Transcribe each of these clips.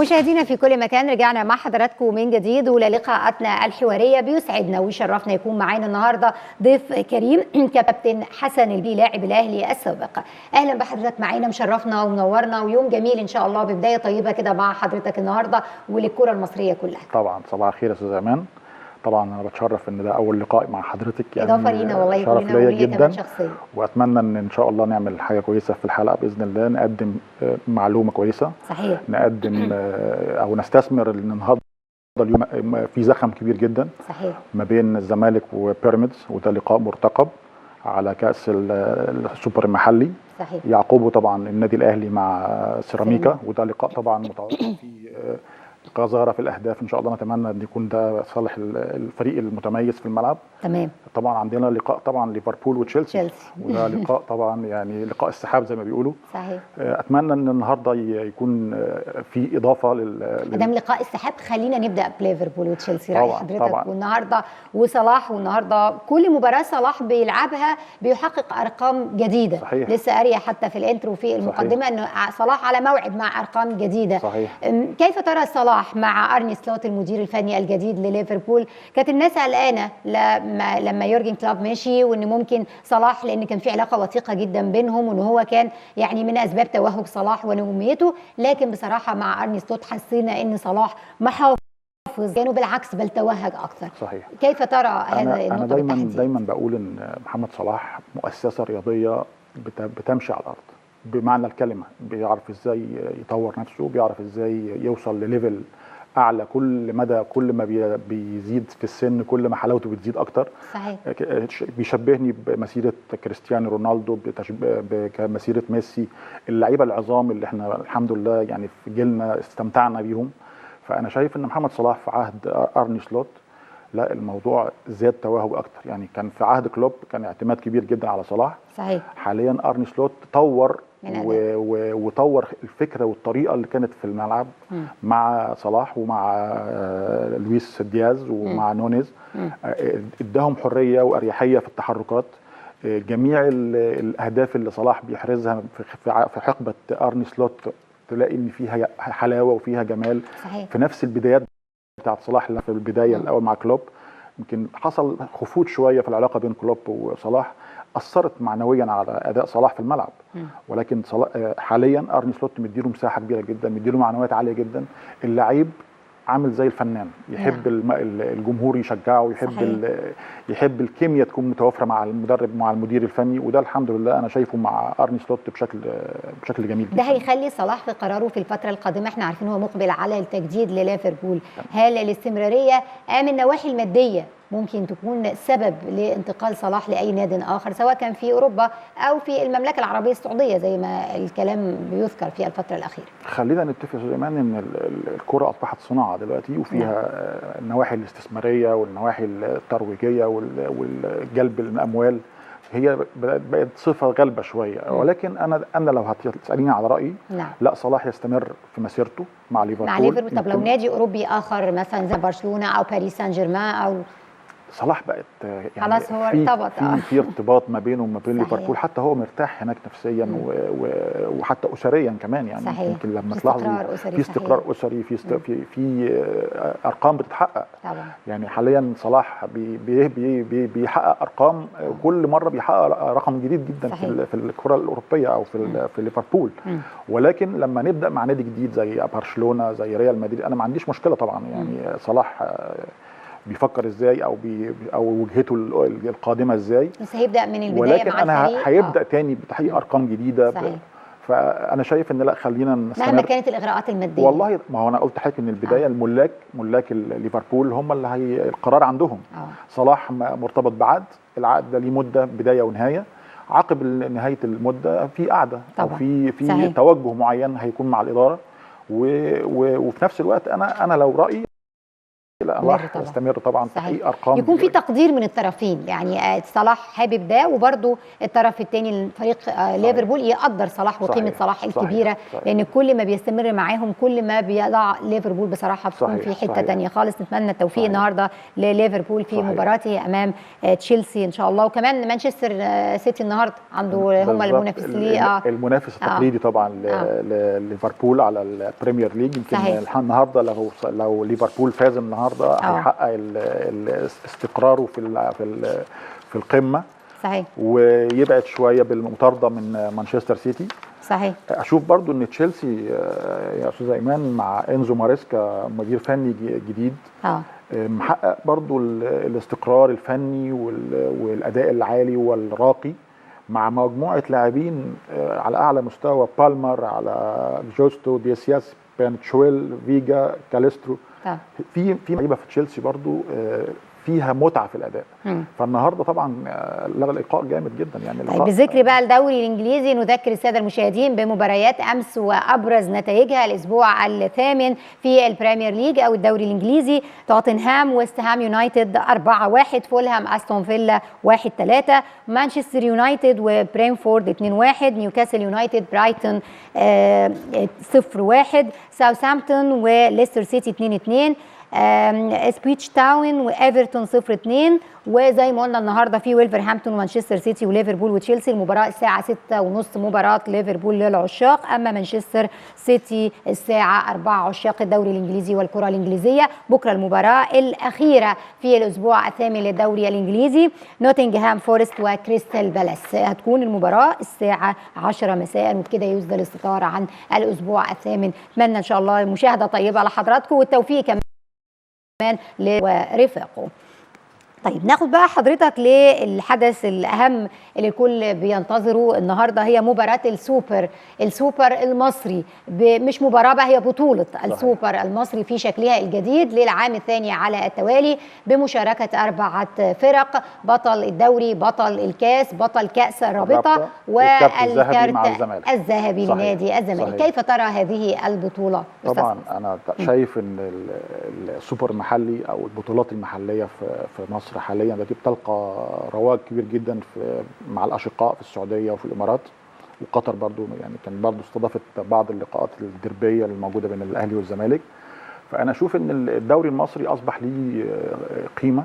مشاهدينا في كل مكان، رجعنا مع حضراتكم من جديد وللقاءاتنا الحوارية. بيسعدنا ويشرفنا يكون معانا النهارده ضيف كريم، كابتن حسن البيلي، لاعب الاهلي السابق. اهلا بحضرتك معانا، مشرفنا ومنورنا، ويوم جميل ان شاء الله ببداية طيبة كده مع حضرتك النهارده وللكره المصرية كلها. طبعا صباح الخير يا استاذ ايمان. طبعا انا بتشرف ان ده اول لقاء مع حضرتك. يعني اضافه لينا والله. شرف كلنا ليا وليا جدا كمان شخصيا. واتمنى ان شاء الله نعمل حاجة كويسة في الحلقة باذن الله، نقدم معلومة كويسه، نقدم او نستثمر ان النهارده اليوم في زخم كبير جدا ما بين الزمالك وبيراميدز، وده لقاء مرتقب على كاس السوبر المحلي. يعقبه طبعا النادي الاهلي مع سيراميكا، وده لقاء طبعا متوقع فيه غزارة في الاهداف ان شاء الله. نتمنى ان يكون ده صالح الفريق المتميز في الملعب. طبعا عندنا لقاء طبعا ليفربول وتشيلسي، تشيلسي. وده لقاء طبعا يعني لقاء السحاب زي ما بيقولوا. اتمنى ان النهارده يكون في اضافه مادام لقاء السحاب، خلينا نبدا بليفربول وتشيلسي. راي حضرتك؟ طبعا. والنهارده وصلاح، والنهارده كل مباراة صلاح بيلعبها بيحقق ارقام جديده. لسه قارية حتى في ال intro، في المقدمه، ان صلاح على موعد مع ارقام جديده. كيف ترى صلاح مع ارني سلوت المدير الفني الجديد لليفربول؟ كانت الناس قلقانة لما يورجن كلوب مشي، وان ممكن صلاح، لان كان في علاقة وثيقة جدا بينهم، وان هو كان يعني من اسباب توهج صلاح ونجوميته. لكن بصراحة مع ارني سلوت حسينا ان صلاح محافظ كانوا، بالعكس بل توهج اكثر. كيف ترى هذا انا النقطة دايما بالتحديد؟ دايما بقول ان محمد صلاح مؤسسة رياضية بتمشي على الارض بمعنى الكلمه، بيعرف ازاي يطور نفسه، بيعرف ازاي يوصل ل level اعلى كل مدى. كل ما بيزيد في السن كل ما حلاوته بتزيد اكتر. بيشبهني بمسيره كريستيانو رونالدو، بمسيره ميسي، اللعيبة العظام اللي احنا الحمد لله يعني في جيلنا استمتعنا بيهم. فانا شايف ان محمد صلاح في عهد ارني سلوت لا، الموضوع زاد توهج اكتر. يعني كان في عهد كلوب كان اعتماد كبير جدا على صلاح. حاليا ارني سلوت طور من وطور الفكرة والطريقة اللي كانت في الملعب مع صلاح ومع لويس دياز ومع نونيز. اداهم حرية واريحيه في التحركات. جميع الاهداف اللي صلاح بيحرزها في حقبة ارني سلوت تلاقي ان فيها حلاوة وفيها جمال. في نفس البدايات بتاعت صلاح اللي في البداية الاول مع كلوب، يمكن حصل خفوت شوية في العلاقة بين كلوب وصلاح، اثرت معنويا على اداء صلاح في الملعب. ولكن صلاح حاليا ارني سلوت مديله مساحة كبيرة جدا، مديله معنويات عالية جدا. اللعيب عامل زي الفنان، يحب الجمهور يشجعه، يحب يحب الكيمياء تكون متوافره مع المدرب، مع المدير الفني، وده الحمد لله انا شايفه مع ارني سلوت بشكل جميل جدا. ده هيخلي صلاح في قراره في الفترة القادمة، احنا عارفين هو مقبل على التجديد لليفربول، هل الاستمرارية ام النواحي المادية ممكن تكون سبب لانتقال صلاح لأي ناد آخر، سواء كان في أوروبا أو في المملكة العربية السعودية زي ما الكلام بيذكر في الفترة الأخيرة؟ خلينا نتفق يا استاذ ايمان ان الكره اصبحت صناعة دلوقتي، وفيها النواحي الاستثمارية والنواحي الترويجيه والجلب الاموال، هي بقت صفة غالبه شويه. ولكن انا لو هتساليني على رايي، لا، صلاح يستمر في مسيرته مع ليفربول. مع ليفربول. طب لو يمكن نادي أوروبي آخر مثلا زي برشلونة أو باريس سان جيرمان أو صلاح بقت يعني خلاص هو في ارتبط، في في ارتباط ما بينه وما بين ليفربول، حتى هو مرتاح هناك نفسيا وحتى اسريا كمان يعني. يمكن لما في تلاحظي استقرار أسري. في استقرار اسري، في ارقام بتتحقق. يعني حاليا صلاح بي بي بي بي بيحقق ارقام، كل مرة بيحقق رقم جديد جدا في الكره الاوروبية او في ليفربول. ولكن لما نبدا مع نادي جديد زي برشلونه، زي ريال مدريد، انا ما عنديش مشكلة طبعا. يعني صلاح بيفكر ازاي او وجهته القادمة ازاي. بس هيبدأ من البداية ولكن مع انا الفريق. هيبدا تاني بتحقيق ارقام جديده. فانا شايف ان لا، خلينا نستمر مهما كانت الإغراءات المادية. والله ما هو انا قلت لحضرتك ان البداية الملاك، ملاك ليفربول هم اللي هي القرار عندهم. صلاح مرتبط بعقد، العقد ده ليه مده بداية ونهايه، عقب نهاية المدة في قعدة او في توجه معين هيكون مع الاداره، وفي نفس الوقت انا لو رايي لا، يستمر طبعا. يستمر طبعا صحيح. تحقيق ارقام يكون في كبيرة. تقدير من الطرفين، يعني صلاح حابب ده، وبرده الطرف الثاني الفريق ليفربول يقدر صلاح وقيمه صلاح الكبيرة، لان كل ما بيستمر معاهم كل ما بيضع ليفربول بصراحة بتكون في حتة ثانية خالص. نتمنى التوفيق النهارده لليفربول في مباراته امام تشيلسي ان شاء الله. وكمان مانشستر سيتي النهارده عنده هم المنافس ليه، المنافس التقليدي طبعا لليفربول على ال Premier League. يمكن النهارده لو ليفربول فاز النهارده هيحقق استقراره في القمه. صحيح. ويبعد شوية بالمطارده من مانشستر سيتي. صحيح. اشوف برضو ان تشيلسي يا استاذه ايمان مع انزو ماريسكا مدير فني جديد محقق برضو الاستقرار الفني والاداء العالي والراقي مع مجموعة لاعبين على اعلى مستوى، بالمر، على جوستو، ديسياس، بانتشويل، فيجا، كاليسترو. في لعيبة في تشيلسي برضو فيها متعه في الاداء. فالنهارده طبعا لغى اللقاء جامد جدا يعني. طيب بذكر بقى الدوري الانجليزي، نذكر السادة المشاهدين بمباريات امس وابرز نتائجها الاسبوع الثامن في ال Premier League او الدوري الانجليزي. توتنهام ويست هام يونايتد 4-1، فولهام استون فيلا 1-3، مانشستر يونايتد وبرينفورد 2-1، نيوكاسل يونايتد برايتون 0-1، ساوثهامبتون وليستر سيتي 2-2، إبسويتش تاون وايفرتون 0-2. وزي ما قلنا النهارده في ويلفرهامبتون ومانشستر سيتي وليفربول وتشيلسي، المباراة الساعة 6:30 مباراة ليفربول للعشاق، اما مانشستر سيتي الساعة 4 عشاق الدوري الانجليزي والكره الانجليزية. بكره المباراة الاخيرة في الاسبوع الثامن للدوري الانجليزي، نوتنغهام فورست وكريستال بالاس، هتكون المباراة الساعة 10 مساء. وبكده يسدل الستار عن الاسبوع الثامن. اتمنى ان شاء الله مشاهده طيبة لحضراتكم والتوفيق كمان ورفاقه. طيب ناخد بقى حضرتك للحدث الأهم اللي الكل بينتظره النهارده، هي مباراة السوبر المصري. مش مباراة بقى، هي بطولة السوبر المصري في شكلها الجديد للعام الثاني على التوالي، بمشاركة 4 فرق: بطل الدوري، بطل الكاس، بطل كأس الرابطة، والكارت الذهبي لنادي الزمالك. كيف ترى هذه البطولة؟ طبعا أنا شايف إن السوبر المحلي أو البطولات المحلية في مصر حاليا التي بتلقى رواج كبير جدا مع الاشقاء في السعودية وفي الامارات وقطر برضو، يعني كان برضو استضافت بعض اللقاءات الدربيه الموجودة بين الاهلي والزمالك. فانا اشوف ان الدوري المصري اصبح ليه قيمة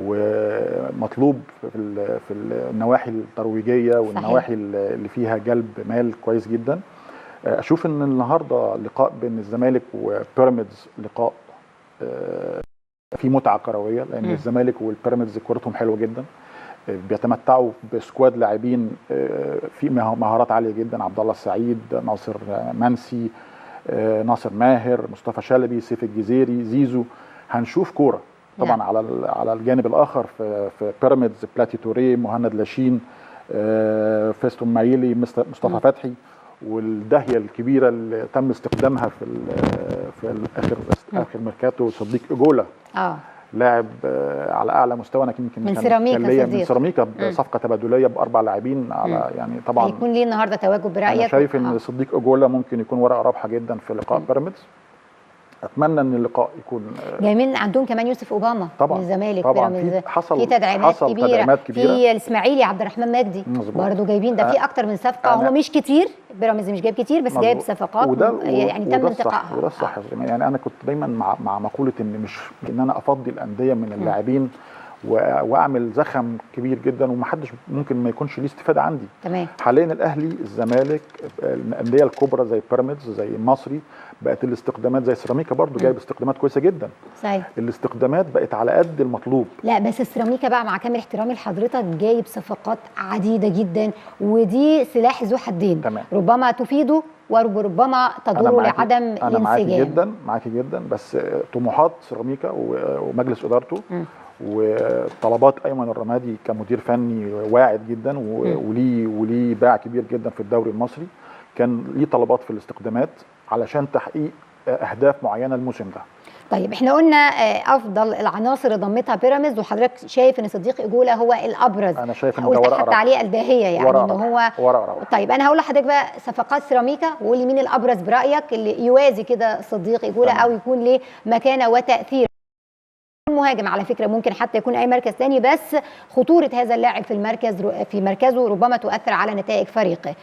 ومطلوب في النواحي الترويجيه والنواحي اللي فيها جلب مال كويس جدا. اشوف ان النهارده لقاء بين الزمالك وبيراميدز لقاء في متعه كروية، لان الزمالك والبيراميدز كورتهم حلوة جدا، بيتمتعوا ب squad لاعبين في مهارات عالية جدا: عبد الله السعيد، ناصر منسي، ناصر ماهر، مصطفى شلبي، سيف الجزيري، زيزو. هنشوف كورة طبعا. على الجانب الاخر في بيراميدز بلاتي توريه، مهند لاشين، فيستون مايلي، مصطفى فتحي، والداهيه الكبيرة اللي تم استخدامها في اخر ميركاتو صديق اجولا، لاعب على اعلى مستوى. انا يمكن من سيراميكا، من سيراميكا بصفقة تبادليه ب4 لاعبين على يعني طبعا هيكون ليه النهارده تواجد برايك؟ انا شايف ان صديق اجولا ممكن يكون ورقة رابحه جدا في لقاء بيراميدز. اتمنى ان اللقاء يكون جايين. عندهم كمان يوسف اوباما طبعا من الزمالك، طبعا في تدعيمات كبيرة. في الاسماعيلي عبد الرحمن مجدي برضه جايبين، ده في اكتر من صفقة. هم مش كتير، بيراميدز مش جايب كتير، بس جايب صفقات يعني تم انتقائها. وده الصح. يعني انا كنت دايما مع مقولة ان مش ان انا افضي الاندية من اللاعبين واعمل زخم كبير جدا ومحدش ممكن ما يكونش ليه استفاده عندي. تمام. حاليا الاهلي، الزمالك، الاندية الكبرى زي بيراميدز، زي المصري، بقت الاستقدامات زي سيراميكا برضو جايب استقدامات كويسة جدا. صحيح. الاستقدامات بقت على قد المطلوب. لا بس السيراميكا بقى مع كامل احترامي لحضرتك جايب صفقات عديدة جدا، ودي سلاح ذو حدين. تمام. ربما تفيده وربما تضره لعدم الانسجام. انا معاكي جدا، معاكي جدا، بس طموحات سيراميكا ومجلس ادارته وطلبات ايمن الرمادي كمدير فني واعد جدا وليه باع كبير جدا في الدوري المصري، كان ليه طلبات في الاستقدامات علشان تحقيق اهداف معينة الموسم ده. طيب احنا قلنا افضل العناصر اللي ضمتها بيراميدز، وحضرتك شايف ان صديق اجولا هو الابرز. انا شايف ان ده ورقة حتى عليه الداهيه، يعني ان هو ورقة. طيب انا هقول لحضرتك بقى صفقات سيراميكا، وقول لي مين الابرز برايك اللي يوازي كده صديق اجولا او يكون ليه مكانه وتاثير. مهاجم على فكرة، ممكن حتى يكون اي مركز ثاني، بس خطورة هذا اللاعب في المركز في مركزه ربما تؤثر على نتائج فريقه.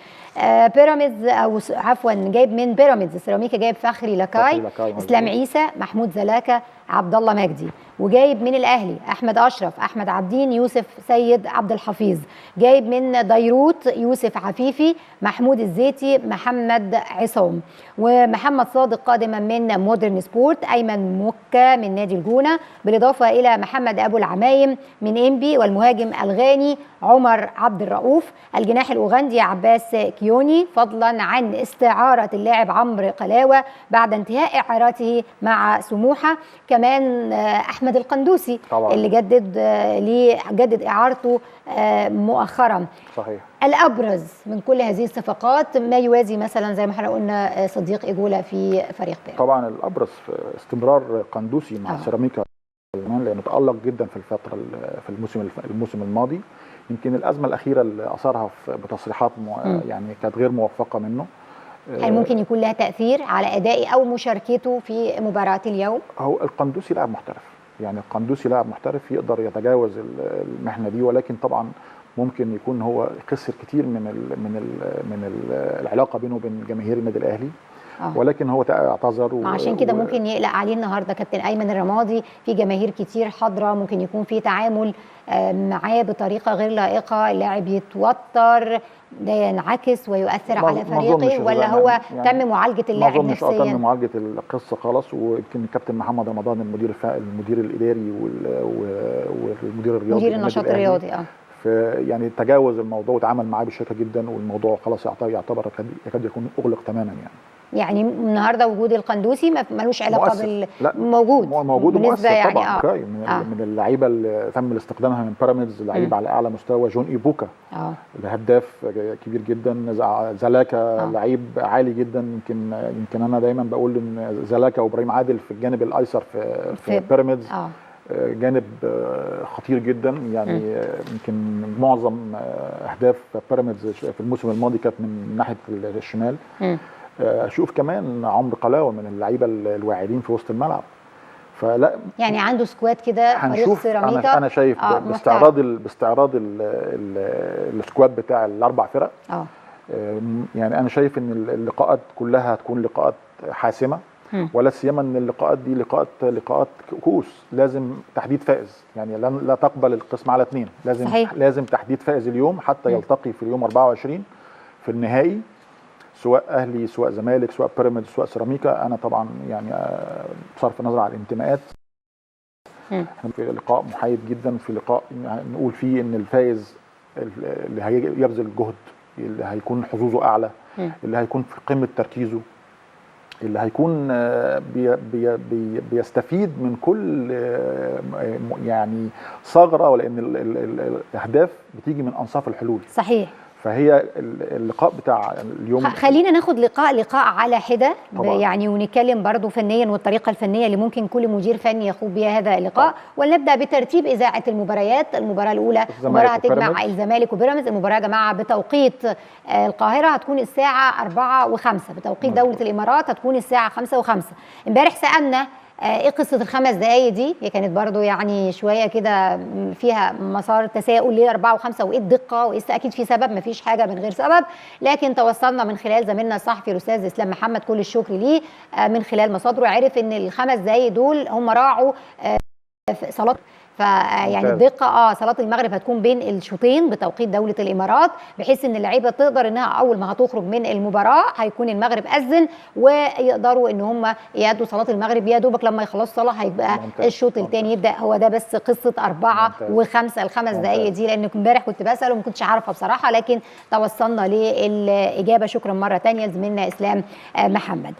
بيراميدز او عفوا جايب من بيراميدز سيراميكا جايب فخري لاكاي، اسلام عيسى، محمود زلاكا، عبد الله مجدي. وجايب من الاهلي احمد اشرف، احمد عبدين، يوسف سيد عبد الحفيظ. جايب من ديروت يوسف عفيفي، محمود الزيتي، محمد عصام، ومحمد صادق قادما من مودرن سبورت، ايمن مكة من نادي الجونه، بالاضافة الى محمد ابو العمايم من انبي، والمهاجم الغاني عمر عبد الرؤوف، الجناح الاوغندي عباس كيوني، فضلا عن استعارة اللاعب عمرو قلاوه بعد انتهاء اعارته مع سموحه. كمان احمد القندوسي طبعا اللي جدد اعارته مؤخرا. صحيح. الابرز من كل هذه الصفقات ما يوازي مثلا زي ما احنا قلنا صديق ايجولا في فريق بيراميدز. طبعا الابرز في استمرار قندوسي مع سيراميكا، لانه تالق جدا في الفترة في الموسم الماضي. يمكن الازمة الاخيرة اللي اثارها بتصريحات يعني كانت غير موفقة منه. هل ممكن يكون لها تاثير على ادائه او مشاركته في مباراة اليوم؟ هو القندوسي لاعب محترف، يعني القندوسي لاعب محترف يقدر يتجاوز المحنة دي، ولكن طبعا ممكن يكون هو خسر كتير من ال من ال من ال العلاقة بينه وبين جماهير النادي الاهلي. ولكن هو اعتذر. عشان كده ممكن يقلق عليه النهارده كابتن ايمن الرمادي، في جماهير كتير حاضره، ممكن يكون في تعامل معاه بطريقة غير لائقة، اللاعب يتوتر، ده ينعكس ويؤثر على فريقه، ولا هو يعني تم معالجة اللاعب نفسيا؟ تم معالجة القصة خلاص. ويمكن الكابتن محمد رمضان المدير الاداري والمدير الرياضي، مدير النشاط الرياضي، يعني تجاوز الموضوع وتعامل معاه بشكل جدا، والموضوع خلاص يعتبر يكاد يكون اغلق تماما. يعني النهارده وجود القندوسي ملوش علاقة بال موجود موجود ومؤثر يعني طبعا. من اللعيبة اللي تم استخدامها من بيراميدز، لعيب على اعلى مستوى، جون ايبوكا الهداف كبير جدا، زلاكا لعيب عالي جدا. يمكن انا دايما بقول ان زلاكا وابراهيم عادل في الجانب الايسر في بيراميدز جانب خطير جدا. يعني يمكن معظم اهداف بيراميدز في الموسم الماضي كانت من ناحية الشمال. اشوف كمان عمرو قلاوه من اللعيبة الواعدين في وسط الملعب. فلا يعني عنده squad كده فريق سيراميكا. انا شايف باستعراض ال squad بتاع الاربع فرق. يعني انا شايف ان اللقاءات كلها هتكون لقاءات حاسمة، ولا سيما ان اللقاءات دي لقاءات كؤوس، لازم تحديد فائز. يعني لا تقبل القسم على اثنين، لازم صحيح. لازم تحديد فائز اليوم حتى يلتقي في اليوم 24 في النهائي، سواء اهلي سواء زمالك سواء بيراميدز سواء سيراميكا. انا طبعا يعني بصرف النظر على الانتماءات، احنا في لقاء محايد جدا، في لقاء نقول فيه ان الفائز اللي هيبذل جهد، اللي هيكون حظوظه اعلى، اللي هيكون في قمة تركيزه، اللي هيكون بي بي بي بيستفيد من كل يعني ثغره، ولان الاهداف بتيجي من انصاف الحلول. صحيح. فهي اللقاء بتاع اليوم، خلينا ناخد لقاء على حده يعني، ونتكلم برضو فنيا والطريقة الفنية اللي ممكن كل مدير فني يخوض بها هذا اللقاء. ونبدا بترتيب اذاعة المباريات. المباراة الاولى مباراة هتجمع الزمالك وبيراميدز. المباراة يا جماعة بتوقيت القاهرة هتكون الساعة 4:05، بتوقيت دولة الامارات هتكون الساعة 5:05. امبارح سالنا ايه قصة الخمس دقايق دي؟ هي كانت برضو يعني شوية كده فيها مسار تساؤل، ليه 4 و5 وايه الدقة وايه؟ اكيد في سبب، مفيش حاجة من غير سبب. لكن توصلنا من خلال زميلنا الصحفي الاستاذ اسلام محمد، كل الشكر ليه، من خلال مصادره عرف ان الخمس دقايق دول هم راعوا صلاة، فيعني الدقة صلاة المغرب هتكون بين الشوطين بتوقيت دولة الامارات، بحيث ان اللعيبة تقدر انها اول ما هتخرج من المباراة هيكون المغرب اذن، ويقدروا ان هم يادوا صلاة المغرب. يا دوبك لما يخلصوا صلاة هيبقى الشوط الثاني يبدا. هو ده بس قصة 4 و5 الخمس دقائق دي، لان امبارح كنت بسال وما كنتش عارفه بصراحة، لكن توصلنا للاجابة. شكرا مرة ثانية لزميلنا اسلام محمد.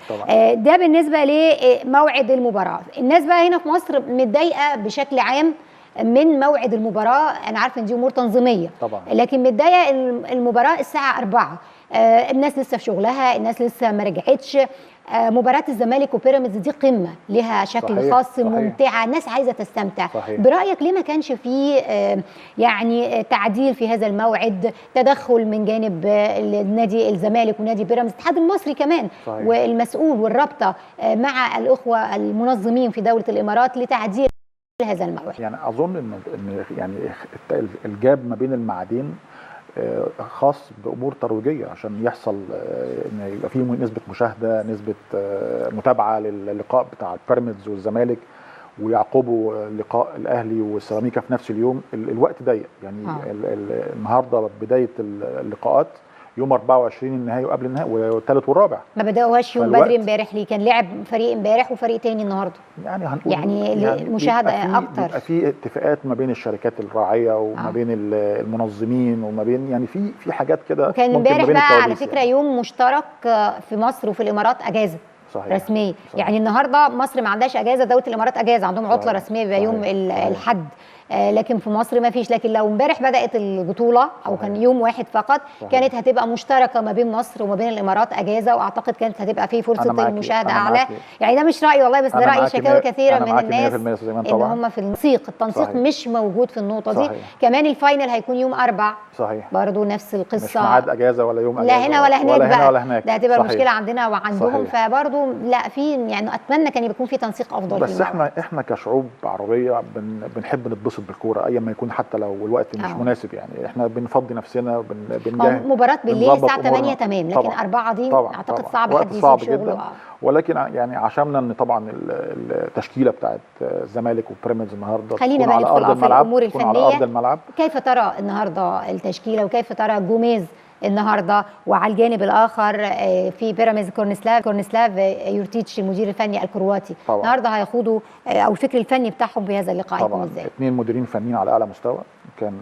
ده بالنسبة لموعد المباراة. الناس بقى هنا في مصر متضايقة بشكل عام من موعد المباراة. انا عارفه ان دي امور تنظيميه طبعا، لكن متضايقة المباراة الساعة 4، الناس لسه في شغلها، الناس لسه ما رجعتش. مباراة الزمالك وبيراميدز دي قمة لها شكل صحيح. خاص. صحيح. ممتعة، الناس عايزه تستمتع. صحيح. برايك ليه ما كانش فيه يعني تعديل في هذا الموعد، تدخل من جانب نادي الزمالك ونادي بيراميدز، الاتحاد المصري كمان. صحيح. والمسؤول والرابطه مع الاخوة المنظمين في دولة الامارات لتعديل هذا الموعد. يعني اظن ان يعني ال gap ما بين الميعادين خاص بامور ترويجيه عشان يحصل ان يبقى فيه نسبه مشاهده، نسبه متابعه للقاء بتاع البيراميدز والزمالك، ويعقبوا لقاء الاهلي والسيراميكا في نفس اليوم. الوقت ضيق يعني. النهارده بداية اللقاءات، يوم 24 النهائي وقبل النهائي والثالث والرابع. ما بدأوهاش يوم بدري امبارح ليه؟ كان لعب فريق امبارح وفريق تاني النهارده. يعني هنقول يعني المشاهدة اكتر. بيبقى في اتفاقات ما بين الشركات الراعيه وما بين المنظمين وما بين يعني في حاجات كده. وكان امبارح بقى على فكرة يعني يوم مشترك في مصر وفي الامارات اجازه. صحيح. رسمية. صحيح. يعني النهارده مصر ما عندهاش اجازه، دولة الامارات اجازه، عندهم عطله رسمية بيبقى يوم الحد، لكن في مصر ما فيش. لكن لو امبارح بدات البطولة او كان يوم واحد فقط، صحيح. كانت هتبقى مشتركة ما بين مصر وما بين الامارات اجازه، واعتقد كانت هتبقى في فرصة المشاهدة اعلى. يعني ده مش رايي والله، بس ده راي شكاوى كثيرة من الناس ان هم في التنسيق صحيح. مش موجود في النقطة صحيح. دي. كمان ال final هيكون يوم 4. صحيح. برضه نفس القصة، مش ميعاد اجازه ولا يوم اجازه، لا هنا ولا هناك، ولا هنا ولا هناك. ده هتبقى المشكلة عندنا وعندهم. فبرضه لا في يعني اتمنى كان يكون في تنسيق افضل. بس احنا كشعوب عربية بنحب نتبسط بالكورة ايا ما يكون، حتى لو الوقت مش مناسب. يعني احنا بنفضي نفسنا، بنجهز مباراة بالليل الساعة 8 تمام، لكن 4 دي طبعًا اعتقد طبعًا. صعب حد صعب يسيب شغله جدا. ولكن يعني عشمنا ان طبعا التشكيلة بتاعت الزمالك وبيراميدز النهارده خلينا بقى على ندخل ارض في الملعب، الامور تكون على الفنية. ارض الملعب. كيف ترى النهارده التشكيلة، وكيف ترى جوميز النهارده؟ وعلى الجانب الاخر في بيراميدز كورنيسلاف يورتيتش المدير الفني الكرواتي. طبعا. النهارده هيخوضوا او الفكر الفني بتاعهم في هذا اللقاء هيكون طبعا ازاي؟ اثنين مديرين فنيين على اعلى مستوى، كان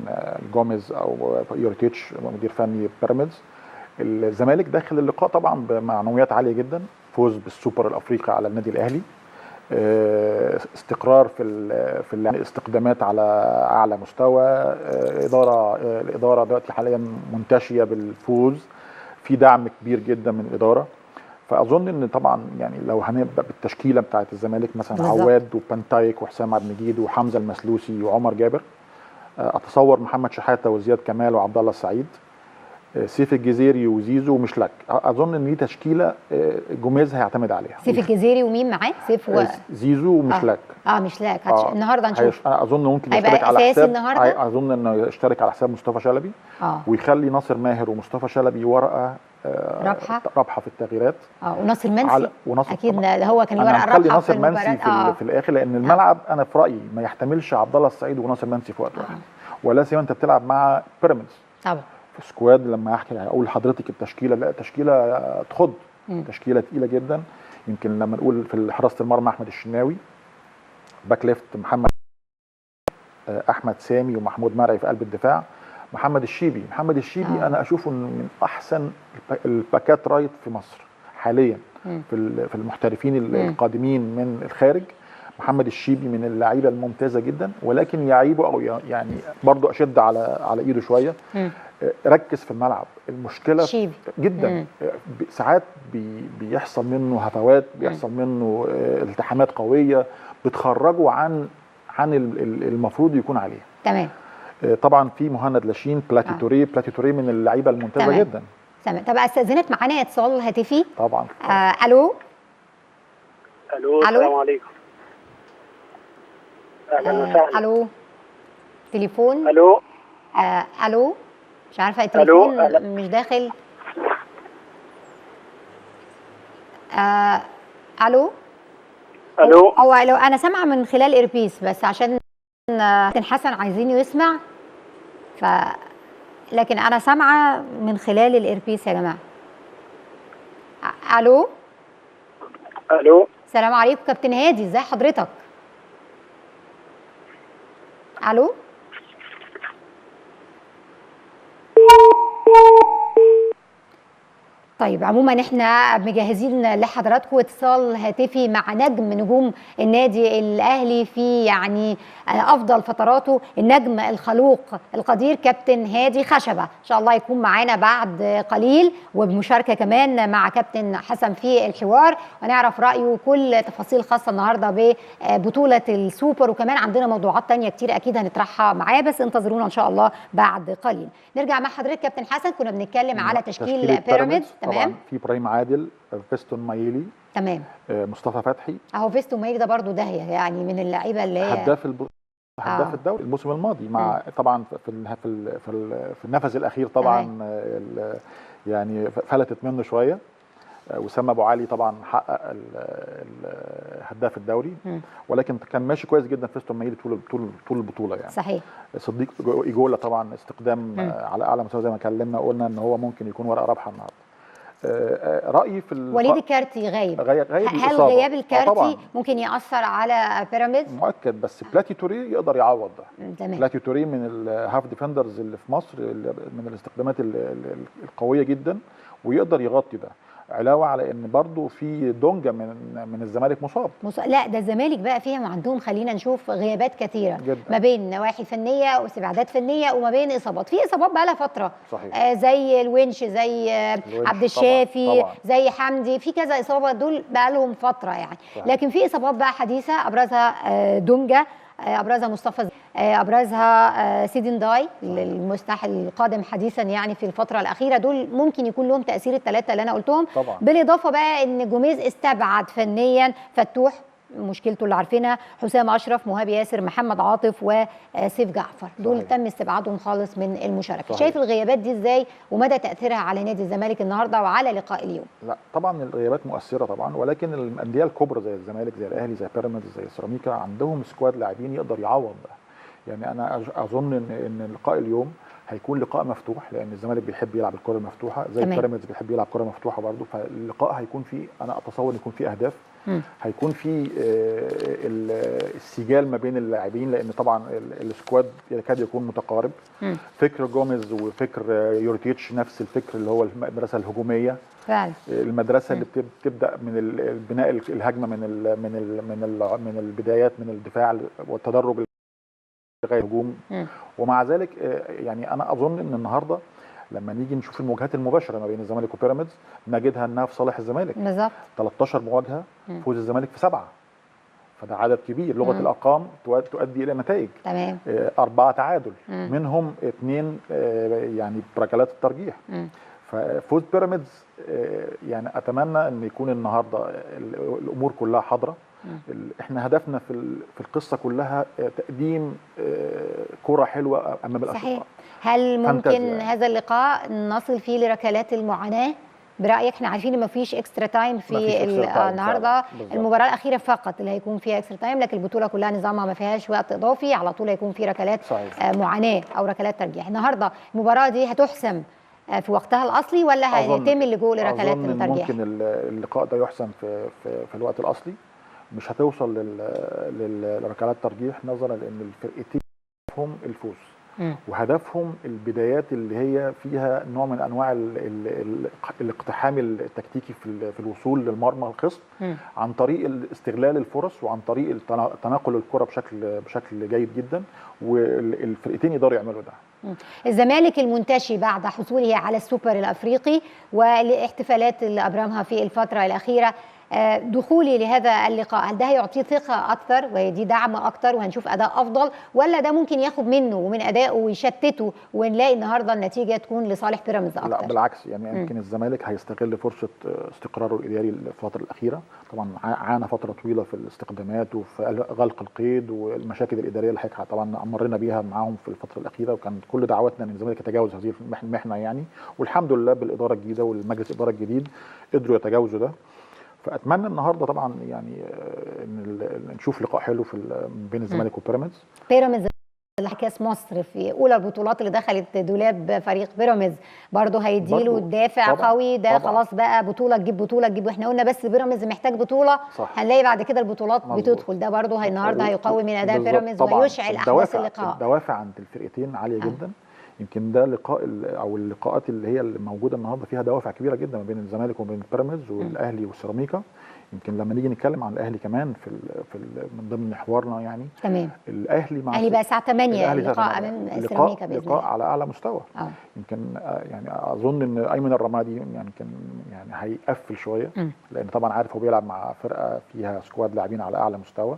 جوميز او يورتيتش مدير فني بيراميدز. الزمالك داخل اللقاء طبعا بمعنويات عالية جدا، فوز بالسوبر الافريقي على النادي الاهلي، استقرار في الاستقدامات على اعلى مستوى، الادارة دلوقتي حاليا منتشيه بالفوز، في دعم كبير جدا من الادارة. فاظن ان طبعا يعني لو هنبدا بالتشكيله بتاعه الزمالك مثلا بالظبط. عواد وبانتايك وحسام عبد المجيد وحمزة المسلوسي وعمر جابر، اتصور محمد شحاته وزياد كمال وعبد الله السعيد، سيف الجزيري وزيزو ومشلك. اظن ان دي تشكيله جوميز هيعتمد عليها. سيف الجزيري ومين معاه؟ سيف زيزو ومشلك. مشلاك. النهارده نشوف. اظن ممكن هيبقى يشترك على أساسي حساب النهارده؟ اظن انه يشترك على حساب مصطفى شلبي، ويخلي ناصر ماهر ومصطفى شلبي ورقة رابحه في التغييرات. وناصر منسي وناصر اكيد طبعاً. هو كان انا الورقة هخلي الرابحة في ناصر منسي المباراة. في الاخر، لان الملعب انا في رايي ما يحتملش عبد الله السعيد وناصر منسي في وقت واحد، ولا سيما انت بتلعب مع بيراميدز طبعا في squad. لما احكي اقول لحضرتك التشكيلة، لا تشكيله تخض، تشكيله تقيلة جدا. يمكن لما نقول في حراسة المرمى احمد الشناوي، back left محمد احمد سامي ومحمود مرعي في قلب الدفاع، محمد الشيبي. محمد الشيبي انا اشوفه من احسن الباكات right في مصر حاليا، في المحترفين القادمين من الخارج. محمد الشيبي من اللعيبة الممتازة جدا، ولكن يعيبه او يعني برضه اشد على ايده شوية. ركز في الملعب، المشكلة شيبي جدا. ساعات بيحصل منه هفوات، بيحصل منه التحامات قوية بتخرجه عن المفروض يكون عليه. تمام. طبعا في مهند لاشين، بلاتي توريه. بلاتي توريه من اللعيبة الممتازة تمام. جدا. تمام. طب استاذنك معانا اتصال هاتفي. طبعا. الو. الو، السلام عليكم. اهلا وسهلا. الو، تليفون. الو. الو، مش عارفه التليفون مش داخل. الو. الو. هو لو انا سامعه من خلال earpiece بس عشان كابتن حسن عايزينه يسمع، ف لكن انا سامعه من خلال ال earpiece يا جماعة. الو. الو، السلام عليكم كابتن هادي، ازي حضرتك؟ الو. طيب عموما احنا مجهزين لحضراتكم اتصال هاتفي مع نجم نجوم النادي الاهلي في يعني افضل فتراته، النجم الخلوق القدير كابتن هادي خشبه، ان شاء الله يكون معانا بعد قليل، وبمشاركه كمان مع كابتن حسن في الحوار، ونعرف رايه وكل تفاصيل خاصة النهارده ببطولة السوبر، وكمان عندنا موضوعات تانية كتير اكيد هنطرحها معاه، بس انتظرونا ان شاء الله بعد قليل. نرجع مع حضرتك كابتن حسن، كنا بنتكلم على تشكيل بيراميدز. تمام. طبعا في ابراهيم عادل، فيستون مايلي، تمام، مصطفى فتحي. اهو فيستون مايلي ده برضو داهية يعني، من اللعيبة اللي هي هداف الدوري الموسم الماضي مع طبعا في في في النفس الاخير طبعا يعني فلتت منه شوية. وسام ابو علي طبعا حقق هداف الدوري، ولكن كان ماشي كويس جدا فيستون مايلي طول طول طول البطولة يعني. صحيح. صديق ايجولا طبعا استقدام على اعلى مستوى زي ما اتكلمنا وقلنا ان هو ممكن يكون ورقة رابحه النهارده. رايي في وليد الكارتي غايب. هل غياب الكارتي ممكن ياثر على بيراميدز؟ مؤكد، بس بلاتي توري يقدر يعوض ده. تمام. بلاتي توري من ال half defenders اللي في مصر، من الاستخدامات القوية جدا، ويقدر يغطي ده. علاوه على ان برضو في دونجا من الزمالك مصاب. لا ده الزمالك بقى فيهم عندهم، خلينا نشوف غيابات كثيرة جدا، ما بين نواحي فنية واستبعادات فنية وما بين اصابات، في اصابات بقى لها فترة. صحيح. زي الونش، زي عبد الشافي، طبعًا. زي حمدي، في كذا اصابه دول بقى لهم فترة يعني. صحيح. لكن في اصابات بقى حديثه ابرزها دونجا، ابرزها مصطفى، ابرزها سيدين داي المستحيل القادم حديثا يعني في الفترة الاخيرة. دول ممكن يكون لهم تاثير الثلاثة اللي انا قلتهم. طبعا. بالاضافة بقى ان جوميز استبعد فنيا فتوح، مشكلته اللي عارفينها، حسام اشرف، مهاب ياسر، محمد عاطف، وسيف جعفر. دول صحيح. تم استبعادهم خالص من المشاركة. صحيح. شايف الغيابات دي ازاي ومدى تاثيرها على نادي الزمالك النهارده وعلى لقاء اليوم؟ لا طبعا الغيابات مؤثرة طبعا، ولكن الاندية الكبرى زي الزمالك، زي الاهلي، زي بيراميدز، زي سيراميكا، عندهم squad لاعبين يقدر يعوض ده. يعني انا اظن ان لقاء اليوم هيكون لقاء مفتوح، لان الزمالك بيحب يلعب الكره المفتوحة، زي بيراميدز بيحب يلعب كره مفتوحة برضه. فاللقاء هيكون فيه، انا اتصور يكون فيه اهداف، هيكون فيه السجال ما بين اللاعبين، لان طبعا ال squad يكاد يكون متقارب. فكر جوميز وفكر يورتيتش نفس الفكر، اللي هو المدرسة الهجومية. فعلا. المدرسة اللي بتبدا من بناء الهجمة من ال من ال من ال من البدايات، من الدفاع والتدرج لغاية الهجوم. ومع ذلك يعني انا اظن ان النهارده لما نيجي نشوف المواجهات المباشرة ما بين الزمالك وبيراميدز نجدها انها في صالح الزمالك. بالظبط. 13 مواجهة، فوز الزمالك في 7، فده عدد كبير. لغة الارقام تؤدي الى نتائج. تمام. 4 تعادل، منهم 2 يعني بركلات الترجيح. ففوز بيراميدز يعني اتمنى ان يكون النهارده الامور كلها حاضره. احنا هدفنا في القصة كلها تقديم كره حلوة امام الاشقاء. صحيح. هل ممكن يعني هذا اللقاء نصل فيه لركلات المعاناة برايك؟ احنا عارفين ان مفيش extra time في النهارده، المباراة الاخيرة فقط اللي هيكون فيها extra time، لكن البطولة كلها نظامها ما فيهاش وقت اضافي، على طول هيكون في ركلات. صحيح. معاناة او ركلات ترجيح. النهارده المباراة دي هتحسم في وقتها الاصلي ولا هيتم اللجوء لركلات الترجيح؟ ممكن اللقاء ده يحسم في الوقت الاصلي، مش هتوصل لركلات ترجيح، نظرا لان الفرقتين هدفهم الفوز، وهدفهم البدايات اللي هي فيها نوع من انواع الاقتحام التكتيكي في الوصول للمرمى الخصم، عن طريق استغلال الفرص وعن طريق تناقل الكره بشكل جيد جدا، والفرقتين يقدروا يعملوا ده. الزمالك المنتشي بعد حصوله على السوبر الافريقي والاحتفالات اللي ابرمها في الفترة الاخيرة، دخولي لهذا اللقاء هل ده هيعطيه ثقة أكتر ويدي دعم أكتر وهنشوف أداء أفضل، ولا ده ممكن ياخد منه ومن أدائه ويشتته ونلاقي النهاردة النتيجة تكون لصالح بيراميدز أكتر؟ لا بالعكس، يعني يمكن الزمالك هيستغل فرصة استقراره الإداري الفترة الأخيرة. طبعا عانى فترة طويلة في الاستقدامات وفي غلق القيد والمشاكل الإدارية اللي طبعا مرينا بيها معاهم في الفترة الأخيرة، وكان كل دعواتنا إن الزمالك يتجاوز هذه المحنة يعني، والحمد لله بالإدارة الجديدة والمجلس الإدارة الجديد قدروا يتجاوزوا ده. فاتمنى النهارده طبعا يعني ان نشوف لقاء حلو في بين الزمالك وبيراميدز. بيراميدز كاس مصر في اولى البطولات اللي دخلت دولاب فريق بيراميدز برضه هيديله دافع قوي ده. طبعًا. خلاص بقى بطوله تجيب بطوله تجيب، واحنا قلنا بس بيراميدز محتاج بطوله. صح. هنلاقي بعد كده البطولات بتدخل، ده برضه النهارده هيقوي من اداء بيراميدز ويشعل احداث اللقاء. الدوافع عند الفرقتين عالية جدا. يمكن ده لقاء او اللقاءات اللي هي اللي موجودة النهارده فيها دوافع كبيرة جدا ما بين الزمالك وما بين بيراميدز والاهلي والسيراميكا. يمكن لما نيجي نتكلم عن الاهلي كمان في من ضمن حوارنا يعني. تمام. الاهلي مع الاهلي بقى الساعة 8 لقاء امام سيراميكا باذن الله، لقاء على اعلى مستوى. يمكن يعني اظن ان ايمن الرمادي يعني كان يعني هيقفل شوية، لان طبعا عارف هو بيلعب مع فرقه فيها squad لاعبين على اعلى مستوى،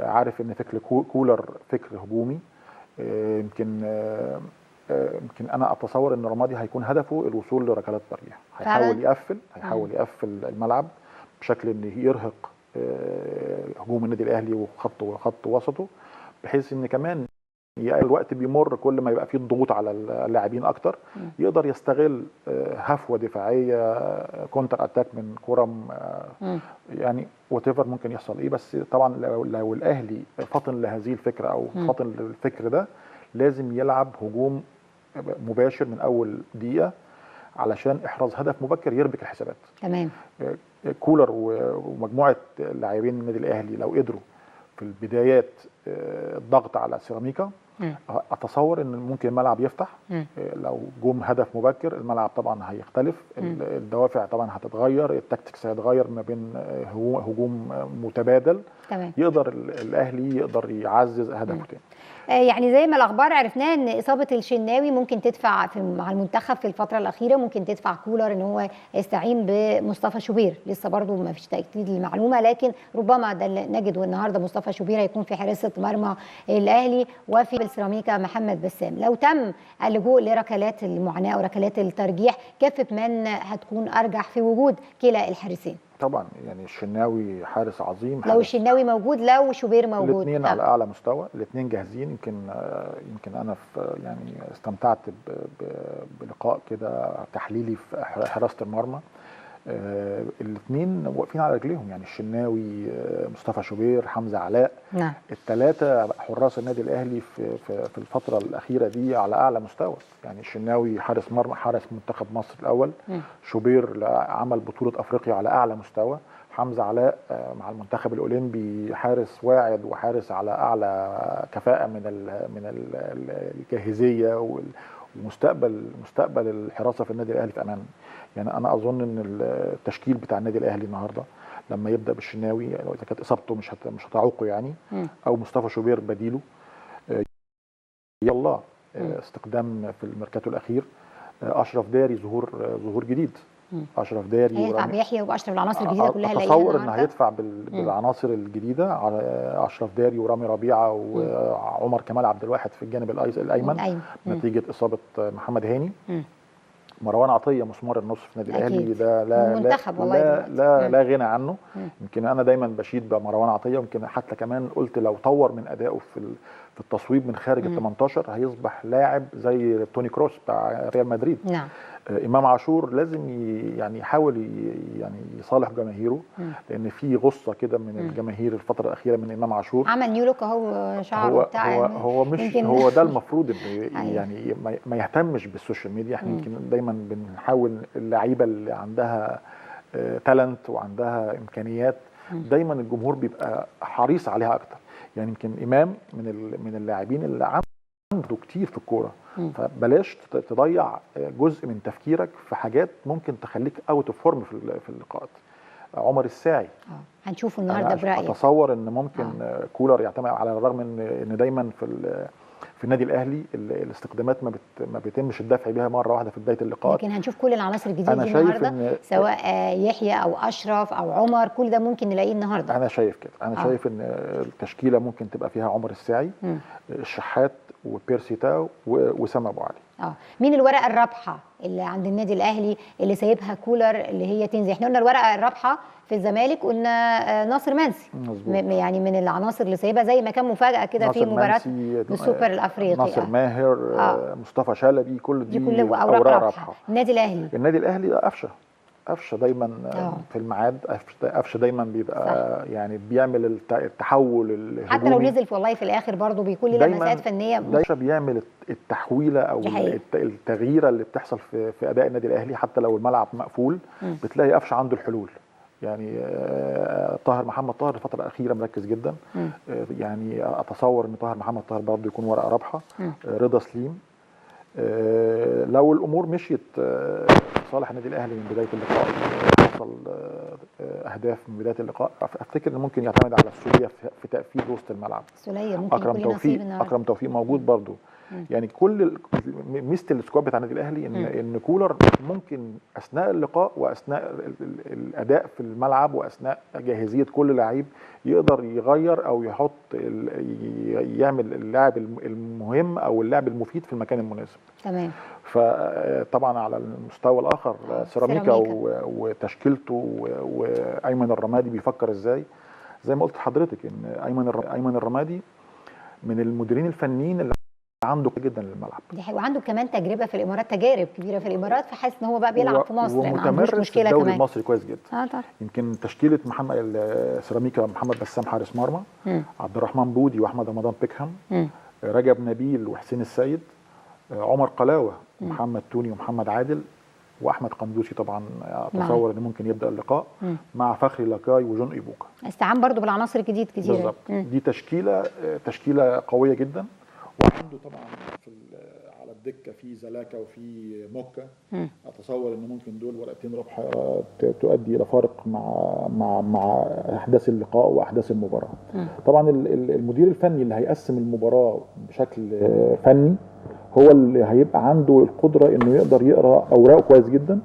عارف ان فكر كولر فكر هجومي. يمكن يمكن انا اتصور ان رمادي هيكون هدفه الوصول لركلات ترجيح. هيحاول يقفل، هيحاول يقفل الملعب بشكل ان يرهق هجوم النادي الاهلي وخط وسطه، بحيث ان كمان الوقت بيمر كل ما يبقى فيه الضغوط على اللاعبين اكتر، يقدر يستغل هفوة دفاعية، counter attack من كرم، يعني whatever ممكن يحصل ايه. بس طبعا لو الاهلي فطن لهذه الفكرة او فطن للفكر ده، لازم يلعب هجوم مباشر من اول دقيقة علشان احراز هدف مبكر يربك الحسابات. تمام. كولر ومجموعة لاعبين النادي الاهلي لو قدروا في البدايات الضغط على سيراميكا، اتصور ان ممكن الملعب يفتح. لو جم هدف مبكر الملعب طبعا هيختلف، الدوافع طبعا هتتغير، ال tactics هيتغير ما بين هجوم متبادل. تمام. يقدر الاهلي يقدر يعزز هدفه تاني. يعني زي ما الاخبار عرفناها ان اصابه الشناوي ممكن تدفع مع المنتخب في الفترة الاخيرة، ممكن تدفع كولر ان هو يستعين بمصطفى شوبير. لسه برضو ما فيش تاكيد للمعلومة، لكن ربما ده اللي نجده النهارده، مصطفى شوبير هيكون في حراسة مرمى الاهلي، وفي السيراميكا محمد بسام. لو تم اللجوء لركلات المعاناة وركلات الترجيح، كفه من هتكون ارجح في وجود كلا الحارسين؟ طبعا يعني الشناوي حارس عظيم. لو الشناوي موجود، لو شوبير موجود، الاثنين على اعلى مستوى، الاثنين جاهزين. يمكن انا في يعني استمتعت بلقاء كده تحليلي في حراسة المرمى. الاثنين واقفين على رجليهم، يعني الشناوي، مصطفى شوبير، حمزة علاء. نعم. الثلاثة حراس النادي الاهلي في الفترة الاخيرة دي على اعلى مستوى. يعني الشناوي حارس مرمى، حارس منتخب مصر الاول. شوبير عمل بطوله افريقيا على اعلى مستوى. حمزة علاء مع المنتخب الاولمبي حارس واعد وحارس على اعلى كفاءة من الجاهزيه، ومستقبل مستقبل الحراسة في النادي الاهلي في امان. يعني انا اظن ان التشكيل بتاع النادي الاهلي النهارده لما يبدا بالشناوي، لو اذا كانت اصابته مش هتعوقه يعني، او مصطفى شوبير بديله، يلا استقدام في الميركاتو الاخير اشرف داري، ظهور جديد. اشرف داري هيدفع بيحيى واشرف، العناصر الجديدة كلها. اتصور ان هيدفع بالعناصر الجديدة، على اشرف داري ورامي ربيعة وعمر كمال عبد الواحد في الجانب الايمن نتيجة اصابه محمد هاني. مروان عطية مسمار النص في النادي الاهلي ده لا لا لا, لا غنى عنه. يمكن انا دايما بشيد بمروان عطية، يمكن حتى كمان قلت لو طور من ادائه في التصويب من خارج ال 18 هيصبح لاعب زي توني كروس بتاع ريال مدريد. نعم. امام عاشور لازم يعني يحاول يعني يصالح جماهيره، لان في غصة كده من الجماهير الفترة الاخيرة من امام عاشور. عمل new look اهو، شعره بتاع هو مش هو ده المفروض انه يعني ما يهتمش بال social media. احنا يمكن دايما بنحاول اللعيبة اللي عندها talent وعندها امكانيات دايما الجمهور بيبقى حريص عليها اكتر. يعني يمكن امام من اللاعبين اللي عنده كتير في الكورة، فبلاش تضيع جزء من تفكيرك في حاجات ممكن تخليك out of form في اللقاءات. عمر الساعي هنشوفه النهارده برايك. اتصور ان ممكن كولر يعتمد، على الرغم ان دايما في النادي الاهلي الاستقدامات ما بيتمش الدفع بيها مرة واحدة في بداية اللقاء، لكن هنشوف كل العناصر الجديدة دي النهارده، سواء يحيى او اشرف او عمر، كل ده ممكن نلاقيه النهارده. انا شايف كده، انا شايف ان التشكيلة ممكن تبقى فيها عمر الساعي، الشحات، وبيرسي تاو، وسام ابو علي. مين الورقة الرابحة اللي عند النادي الاهلي اللي سايبها كولر اللي هي تنزل؟ احنا قلنا الورقة الرابحة في الزمالك، قلنا ناصر منسي، يعني من العناصر اللي سايبها زي ما كان مفاجاة كده في مباراة السوبر الافريقي، ناصر ماهر، مصطفى شلبي، كل دي اوراق رابحه. النادي الاهلي، النادي الاهلي قفشه دايما في الميعاد، قفشه دايما بيبقى صح. يعني بيعمل التحول الهجومي، حتى لو نزل والله في الاخر برضه بيكون له لمسات فنية. قفشه بيعمل التحويله او التغييره اللي بتحصل في اداء النادي الاهلي، حتى لو الملعب مقفول بتلاقي قفشه عنده الحلول. يعني طاهر محمد طاهر الفترة الاخيرة مركز جدا، يعني اتصور ان طاهر محمد طاهر برضه يكون ورقة رابحه. رضا سليم، لو الامور مشيت صالح النادي الاهلي من بداية اللقاء، حصل اهداف من بداية اللقاء، افتكر ان ممكن يعتمد على السوليه في تقفيل وسط الملعب. السوليه ممكن اكرم توفيق، اكرم توفيق موجود برضو. يعني كل ميزة ال squad بتاع النادي الاهلي ان كولر ممكن اثناء اللقاء واثناء الاداء في الملعب واثناء جاهزية كل لعيب يقدر يغير او يحط يعمل اللاعب المهم او اللاعب المفيد في المكان المناسب. تمام. فطبعا على المستوى الاخر سيراميكا وتشكيلته وايمن الرمادي بيفكر ازاي. زي ما قلت لحضرتك ان ايمن الرمادي من المديرين الفنيين اللي عنده جدا للملعب. دي حقيقة، وعنده كمان تجربه في الامارات، تجارب كبيرة في الامارات، فحاسس ان هو بقى بيلعب في مصر يعني ما عندوش مشكلة كمان. الدوري المصري كويس جدا. طبعا. يمكن تشكيله محمد سيراميكا: محمد بسام حارس مرمى، عبد الرحمن بودي واحمد رمضان بيكهام، رجب نبيل وحسين السيد، عمر قلاوه، محمد توني ومحمد عادل، واحمد قندوسي طبعا اتصور انه ممكن يبدا اللقاء، مع فخري لاكاي وجون ايبوكا. استعان برضو بالعناصر الجديد كتير. بالظبط. دي تشكيله قوية جدا. وعنده طبعا في على الدكة في زلاكا وفي موكا. اتصور ان ممكن دول ورقتين ربح تؤدي الى فارق مع مع مع احداث اللقاء واحداث المباراة. طبعا المدير الفني اللي هيقسم المباراة بشكل فني هو اللي هيبقى عنده القدرة انه يقدر يقرا اوراقه كويس جدا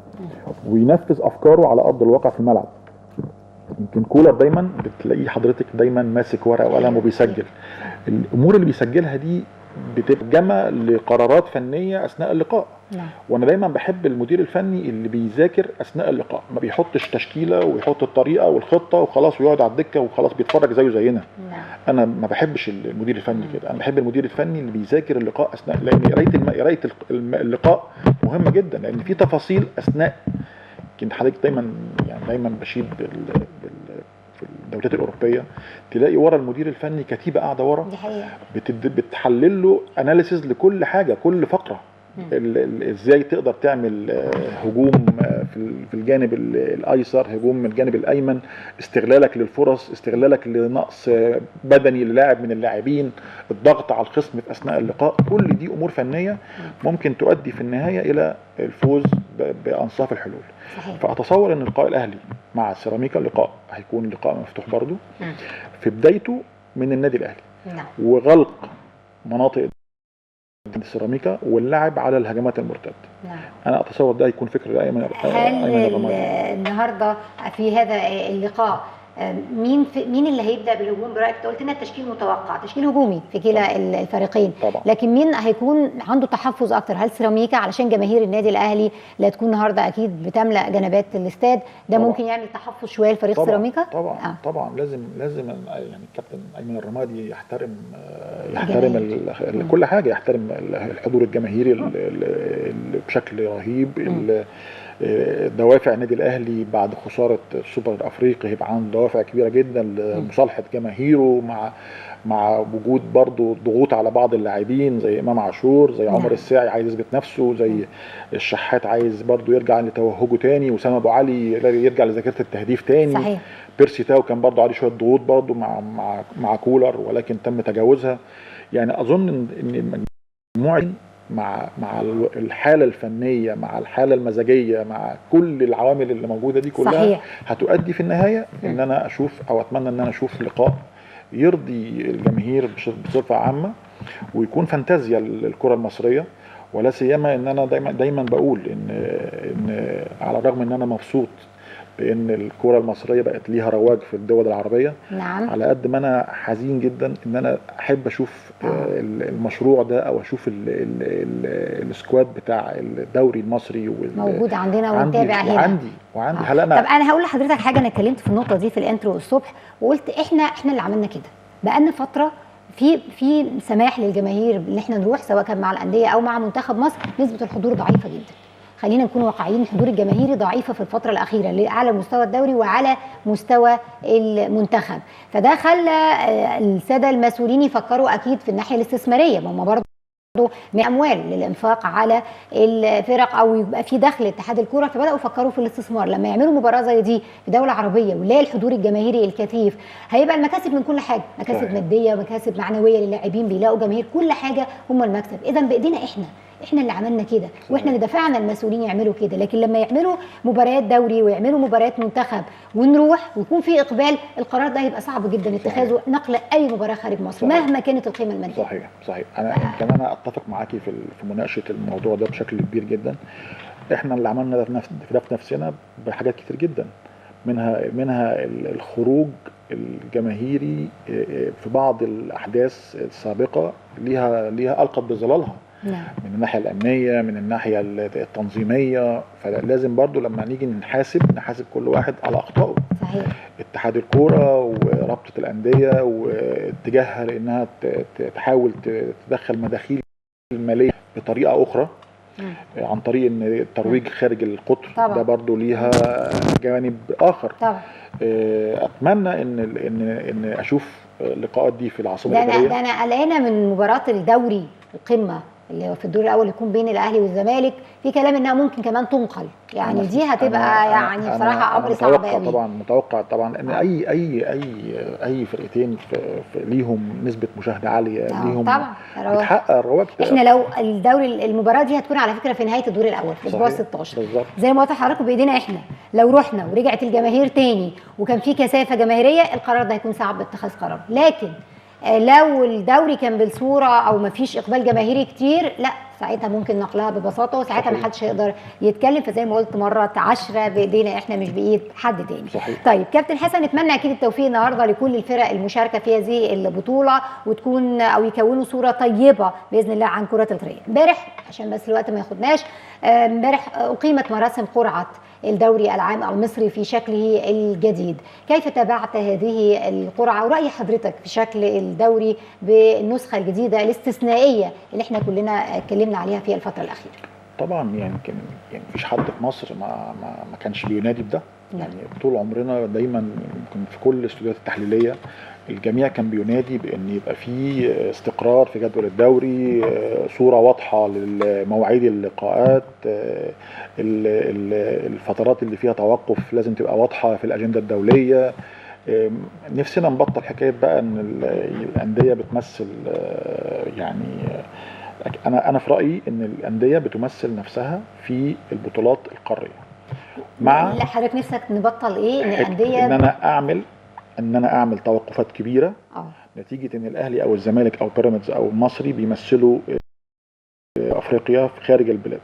وينفذ افكاره على ارض الواقع في الملعب. يمكن كولر دايما بتلاقيه حضرتك دايما ماسك ورقة وقلم وبيسجل. الامور اللي بيسجلها دي بترجمه لقرارات فنية اثناء اللقاء. نعم. وانا دايما بحب المدير الفني اللي بيذاكر اثناء اللقاء، ما بيحطش تشكيله ويحط الطريقة والخطه وخلاص ويقعد على الدكة وخلاص بيتفرج زيه زينا. نعم. انا ما بحبش المدير الفني كده، انا بحب المدير الفني اللي بيذاكر اللقاء اثناء، لان قرايه اللقاء مهمة جدا، لان في تفاصيل اثناء. يمكن حضرتك دايما يعني دايما بشيد في الدوريات الاوروبية تلاقي ورا المدير الفني كتيبة قاعدة ورا بتحلل له analysis لكل حاجة، كل فقره، ازاي تقدر تعمل هجوم في الجانب الايسر، هجوم من الجانب الايمن، استغلالك للفرص، استغلالك لنقص بدني للاعب من اللاعبين، الضغط على الخصم في اثناء اللقاء. كل دي امور فنية ممكن تؤدي في النهاية الى الفوز بانصاف الحلول. صحيح. فاتصور ان لقاء الاهلي مع سيراميكا لقاء هيكون لقاء مفتوح برضو في بدايته من النادي الاهلي. نعم. وغلق مناطق سيراميكا واللعب على الهجمات المرتدة. نعم. انا اتصور ده يكون فكر ايمن الرمادي. النهارده في هذا اللقاء مين اللي هيبدا بالهجوم برايك؟ انت قلت لنا التشكيل متوقع، تشكيل هجومي في كلا الفريقين. طبعا. لكن مين هيكون عنده تحفظ اكتر؟ هل سيراميكا علشان جماهير النادي الاهلي لا تكون النهارده اكيد بتملا جنبات الاستاد ده؟ طبعا. ممكن يعمل تحفظ شوية لفريق سيراميكا؟ طبعا. طبعا لازم يعني الكابتن ايمن الرمادي يحترم كل حاجة، يحترم الحضور الجماهيري بشكل رهيب. دوافع النادي الاهلي بعد خسارة السوبر الافريقي هيبقى عنده دوافع كبيرة جدا لمصالحه جماهيره، مع وجود برضو ضغوط على بعض اللاعبين زي امام عاشور، زي عمر الساعي عايز يثبت نفسه، زي الشحات عايز برضو يرجع لتوهجه تاني، وسام ابو علي يرجع لذاكره التهديف تاني. صحيح. بيرسي تاو كان برضو عليه شوية ضغوط برضو مع مع كولر، ولكن تم تجاوزها. يعني اظن ان مجموعة مع الحالة الفنية، مع الحالة المزاجية، مع كل العوامل اللي موجودة دي كلها. صحيح. هتؤدي في النهاية ان انا اشوف او اتمنى ان انا اشوف لقاء يرضي الجماهير بصفة عامة، ويكون فانتازيا للكرة المصرية. ولا سيما ان انا دايما بقول ان على الرغم ان انا مبسوط بان الكره المصرية بقت ليها رواج في الدول العربية. نعم. على قد ما انا حزين جدا ان انا احب اشوف المشروع ده، او اشوف ال squad بتاع الدوري المصري موجود عندنا ونتابع هنا. وعندي هل انا. طب انا هقول لحضرتك حاجة، انا اتكلمت في النقطة دي في ال intro الصبح وقلت احنا اللي عملنا كده بقالنا فترة، في سماح للجماهير ان احنا نروح سواء كان مع الاندية او مع منتخب مصر. نسبه الحضور ضعيفة جدا، خلينا نكون واقعيين، الحضور الجماهيري ضعيفة في الفترة الاخيرة على مستوى الدوري وعلى مستوى المنتخب، فده خلى السادة المسؤولين يفكروا اكيد في الناحية الاستثمارية، ما هم برضه اموال للانفاق على الفرق او يبقى في دخل اتحاد الكورة، فبداوا يفكروا في الاستثمار. لما يعملوا مباراة زي دي في دولة عربية ويلاقي الحضور الجماهيري الكثيف، هيبقى المكاسب من كل حاجة، مكاسب مادية، مكاسب معنوية للاعبين، بيلاقوا جماهير، كل حاجة هم المكسب. اذا بايدينا احنا احنا اللي عملنا كده واحنا اللي دفعنا المسؤولين يعملوا كده. لكن لما يعملوا مباريات دوري ويعملوا مباريات منتخب ونروح ويكون في اقبال، القرار ده هيبقى صعب جدا اتخاذه، نقل اي مباراة خارج مصر. صحيح. مهما كانت القيمة المادية. صحيح صحيح. انا يمكن انا اتفق معاكي في مناقشة الموضوع ده بشكل كبير جدا. احنا اللي عملنا ده في نفسنا بحاجات كتير جدا، منها الخروج الجماهيري في بعض الاحداث السابقة ليها القت بظلالها. نعم. من الناحية الامنية، من الناحية التنظيمية. فلازم برضو لما نيجي نحاسب كل واحد على اخطائه. صحيح. اتحاد الكورة ورابطه الاندية واتجاهها لانها تحاول تدخل مداخيل المالية بطريقة اخرى عن طريق ان الترويج خارج القطر. طبعا. ده برضو ليها جانب اخر. طبعا. اتمنى ان ان ان اشوف اللقاءات دي في العاصمة الادارية. ده انا قلقانة من مباراة الدوري القمه اللي في الدور الاول يكون بين الاهلي والزمالك، في كلام انها ممكن كمان تنقل، يعني دي هتبقى يعني بصراحة امر صعب قوي. طبعا متوقع طبعا ان اي اي اي اي فرقتين في ليهم نسبه مشاهده عالية، ليهم طبعا بتحقق رواج. احنا لو الدوري المباراة دي هتكون على فكرة في نهاية الدور الاول في الاسبوع 16 بالظبط، زي ما قلت لحضراتكم بايدينا احنا، لو رحنا ورجعت الجماهير تاني وكان في كثافة جماهيرية القرار ده هيكون صعب اتخاذ قرار. لكن لو الدوري كان بالصورة او مفيش اقبال جماهيري كتير، لا ساعتها ممكن نقلها ببساطة، وساعتها ما حدش هيقدر يتكلم. فزي ما قلت مرة 10 بايدينا احنا مش بايد حد تاني. صحيح. طيب كابتن حسن، نتمنى اكيد التوفيق النهارده لكل الفرق المشاركة في هذه البطولة، وتكون او يكونوا صوره طيبة باذن الله عن كره القدم. امبارح عشان بس الوقت ما ياخدناش، امبارح اقيمت مراسم قرعه الدوري العام المصري في شكله الجديد. كيف تابعت هذه القرعة ورأي حضرتك في شكل الدوري بالنسخة الجديدة الاستثنائية اللي احنا كلنا اتكلمنا عليها في الفترة الأخيرة؟ طبعا يعني مفيش حد في مصر ما كانش بينادي بده. يعني طول عمرنا دايما يمكن في كل الاستوديوهات التحليلية الجميع كان بينادي بان يبقى في استقرار في جدول الدوري، صوره واضحة لمواعيد اللقاءات، الفترات اللي فيها توقف لازم تبقى واضحة في الاجندة الدولية. نفسنا نبطل حكاية بقى ان الاندية بتمثل، يعني انا في رايي ان الاندية بتمثل نفسها في البطولات القارية. مع لا حضرتك نفسك نبطل ايه؟ ان الاندية ان انا اعمل توقفات كبيرة نتيجة ان الاهلي او الزمالك او بيراميدز او المصري بيمثلوا افريقيا في خارج البلاد.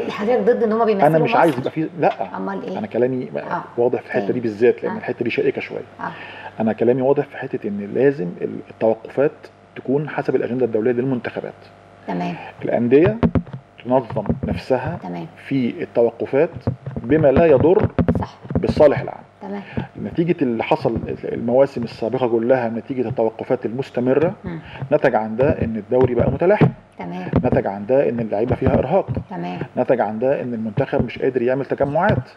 حضرتك ضد ان هم بيمثلوا؟ انا مش عايز يبقى في، لا امال ايه؟ انا كلامي واضح في الحتة دي بالذات، لان الحتة دي شائكة شوية. انا كلامي واضح في حتة ان لازم التوقفات تكون حسب الاجندة الدولية للمنتخبات. تمام. الاندية تنظم نفسها. تمام. في التوقفات بما لا يضر صح. بالصالح العام. تمام. نتيجة اللي حصل المواسم السابقة كلها نتيجة التوقفات المستمرة نتج عن ده ان الدوري بقى متلاحم. تمام. نتج عن ده ان اللعيبة فيها ارهاق. تمام. نتج عن ده ان المنتخب مش قادر يعمل تجمعات.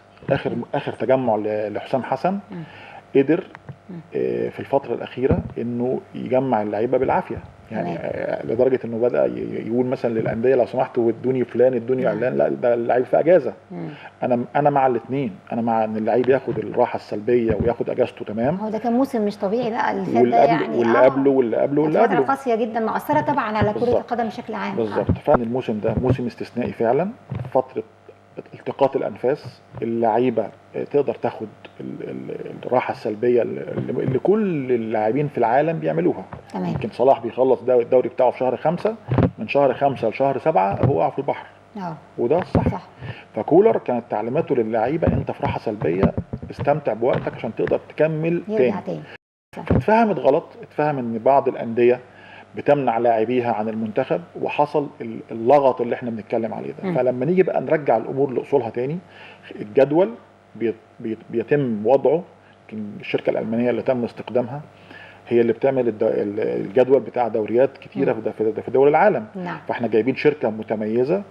اخر تجمع لحسام حسن قدر في الفترة الاخيرة انه يجمع اللعيبة بالعافية، يعني لدرجة انه بدا يقول مثلا للاندية لو سمحتوا ادوني فلان ادوني اعلان، لا ده اللعيب في اجازه. انا مع الاثنين، انا مع ان اللعيب ياخد الراحة السلبية وياخد اجازته. تمام. هو ده كان موسم مش طبيعي بقى اللي فات ده، يعني واللي قبله واللي قبله واللي قبله، فترة قاسية جدا مؤثرة طبعا على كره القدم بشكل عام. بالظبط. فعلا الموسم ده موسم استثنائي فعلا، فترة التقاط الانفاس، اللعيبة تقدر تاخد الراحة السلبية اللي كل اللاعبين في العالم بيعملوها. تمام. يمكن صلاح بيخلص الدوري بتاعه في شهر 5، من شهر 5 لشهر 7 هو في البحر. وده الصح. صح. فكولر كانت تعليماته للعيبة انت في راحة سلبية، استمتع بوقتك عشان تقدر تكمل تاني. اتفهمت غلط، اتفهم ان بعض الاندية بتمنع لاعبيها عن المنتخب، وحصل اللغط اللي احنا بنتكلم عليه ده. فلما نيجي بقى نرجع الامور لاصولها تاني، الجدول بيتم وضعه. الشركة الالمانية اللي تم استخدامها هي اللي بتعمل الجدول بتاع دوريات كتيرة في دول العالم. نعم. فاحنا جايبين شركة متميزة،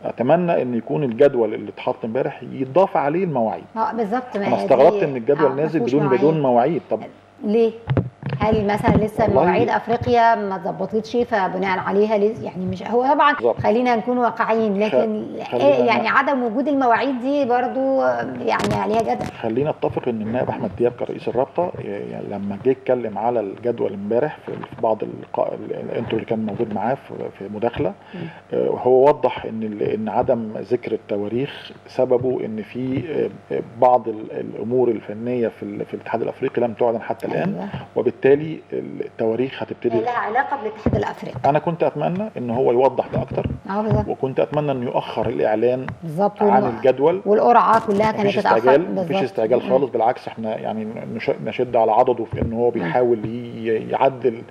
اتمنى ان يكون الجدول اللي اتحط امبارح يتضاف عليه المواعيد. بالظبط. انا استغربت ان الجدول نازل بدون مواعيد. طب ليه؟ هل مثلا لسه مواعيد افريقيا ما اتظبطتش فبناء عليها يعني مش هو طبعا بالزبط. خلينا نكون واقعيين، لكن يعني عدم وجود المواعيد دي برضو يعني عليها جدل. خلينا اتفق ان النائب احمد دياب كرئيس الرابطة يعني لما جه اتكلم على الجدول امبارح في بعض اللقاء ال intro اللي كان موجود معاه في مداخله، هو وضح ان عدم ذكر التواريخ سببه ان في بعض الامور الفنية في الاتحاد الافريقي لم تعلن حتى الان. أيوة. وبالتالي التواريخ هتبتدي لها علاقة بالاتحاد الافريقي. انا كنت اتمنى ان هو يوضح ده اكتر، وكنت اتمنى انه يؤخر الاعلان بالظبط عن الجدول، والقرعه كلها كانت تتاخر. مفيش استعجال خالص، بالعكس احنا يعني نشد على عضده في ان هو بيحاول يعدل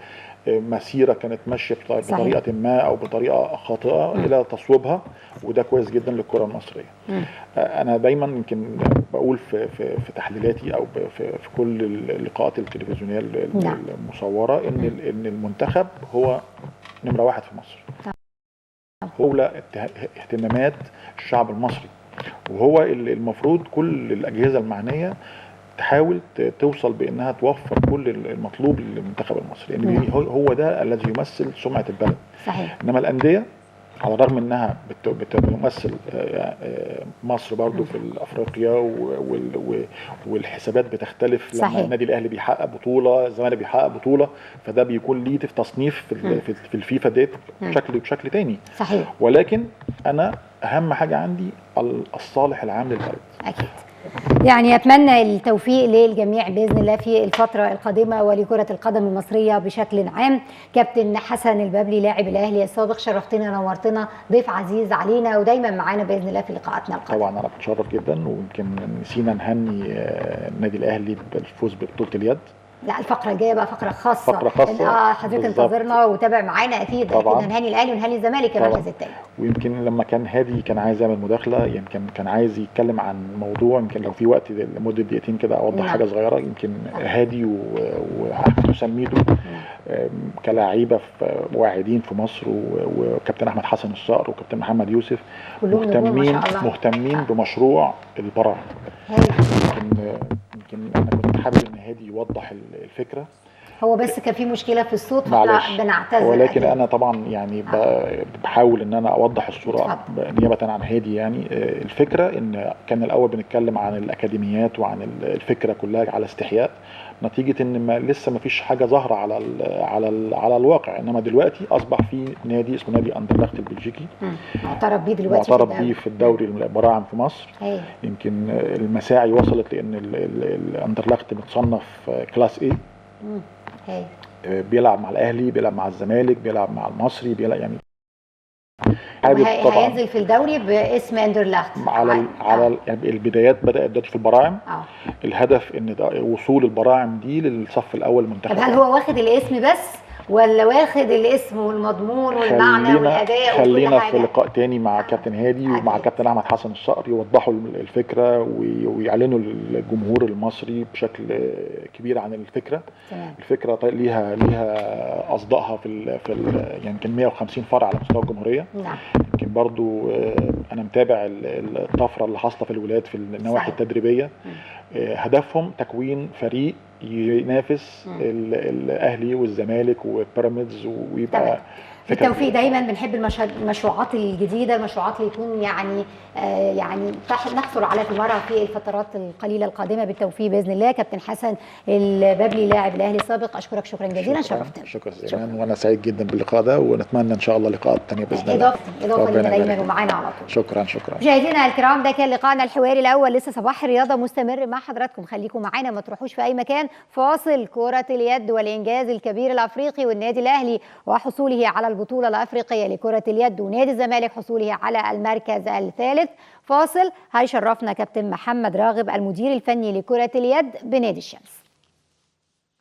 مسيره كانت ماشية بطريقة ما او بطريقة خاطئه الى تصويبها، وده كويس جدا للكرة المصرية. انا دايما يمكن بقول في في, في تحليلاتي او في, في كل اللقاءات التلفزيونية المصورة ان المنتخب هو نمره 1 في مصر، هو اهتمامات الشعب المصري، وهو اللي المفروض كل الاجهزة المعنية تحاول توصل بانها توفر كل المطلوب للمنتخب المصري، لان يعني هو ده الذي يمثل سمعه البلد. صحيح. انما الاندية على الرغم انها بتمثل مصر برضو في افريقيا والحسابات بتختلف. لما النادي الاهلي بيحقق بطوله، الزمالك بيحقق بطوله، فده بيكون ليه في تصنيف في الفيفا ديت بشكل تاني. صحيح. ولكن انا اهم حاجة عندي الصالح العام للبلد. اكيد. يعني أتمنى التوفيق للجميع بإذن الله في الفترة القادمة ولكرة القدم المصرية بشكل عام. كابتن حسن البابلي لاعب الأهلي السابق، شرفتنا نورتنا، ضيف عزيز علينا ودايما معانا بإذن الله في لقاءاتنا القادمة. طبعا أنا بتشرف جدا، ويمكن نسينا نهني النادي الأهلي بالفوز ببطولة اليد. لا الفقرة الجاية بقى فقرة خاصة. فقرة خاصة. حضرتك انتظرنا وتابع معانا أكيد. طبعا. أكيد هنهني الأهلي ونهني الزمالك كمان هذا التاني. ويمكن لما كان هادي كان عايز يعمل مداخلة، يمكن كان عايز يتكلم عن موضوع، يمكن لو في وقت لمدة دقيقتين كده أوضح حاجة صغيرة. يمكن هادي وأحمد حسام ميدو كلاعيبة واعدين في مصر، وكابتن أحمد حسن الصقر وكابتن محمد يوسف مهتمين بمشروع البراعم. يمكن أنا كنت حابب إن هادي يوضح الفكرة، هو بس كان في مشكلة في الصوت فاحنا بنعتذر، ولكن انا طبعا يعني بحاول ان انا اوضح الصورة نيابة عن هادي. يعني الفكرة ان كان الاول بنتكلم عن الاكاديميات وعن الفكرة كلها على استحياء، نتيجة ان ما لسه ما فيش حاجة ظاهره على ال على ال على الواقع. انما دلوقتي اصبح في نادي اسمه نادي اندرلخت البلجيكي، معترف بيه دلوقتي، معترف بيه في الدوري البراعم في مصر. يمكن المساعي وصلت لان الاندرلخت متصنف class A، بيلعب مع الاهلي، بيلعب مع الزمالك، بيلعب مع المصري، بيلعب يعني طبعا هينزل في الدوري باسم اندرلخت. على على يعني البدايات بدات دلوقتي في البراعم. الهدف ان وصول البراعم دي للصف الاول المنتخب. طب هل هو واخد الاسم بس ولا واخد الاسم والمضمون والمعنى والاداء؟ خلينا في لقاء تاني مع كابتن هادي ومع كابتن احمد حسن الصقر يوضحوا الفكرة ويعلنوا للجمهور المصري بشكل كبير عن الفكرة. تمام. الفكرة ليها اصدائها في يعني يمكن 150 فرع على مستوى الجمهورية. نعم. يمكن برضو انا متابع الطفرة اللي حاصله في الولاد في النواحي التدريبية. هدفهم تكوين فريق ينافس الاهلي والزمالك وبيراميدز ويبقى بالتوفيق. دايما بنحب المشروعات الجديدة، المشروعات اللي يكون يعني يعني نحصل على ثمارها في الفترات القليلة القادمة. بالتوفيق باذن الله. كابتن حسن البابلي لاعب الاهلي السابق، اشكرك شكرا جزيلا، شرفتنا. شكرا جزيلا، وانا سعيد جدا باللقاء ده، ونتمنى ان شاء الله لقاءات ثانية باذن الله. اضافه لنا دايما ومعانا على طول. شكرا شكرا. مشاهدينا الكرام، ده كان لقائنا الحواري الاول. لسه صباح الرياضة مستمر مع حضراتكم، خليكم معانا ما تروحوش في اي مكان. فاصل كره اليد والانجاز الكبير الافريقي والنادي الاهلي وحصوله على البطولة الأفريقية لكرة اليد، ونادي الزمالك حصوله على المركز الثالث. فاصل هيشرفنا كابتن محمد راغب المدير الفني لكرة اليد بنادي الشمس.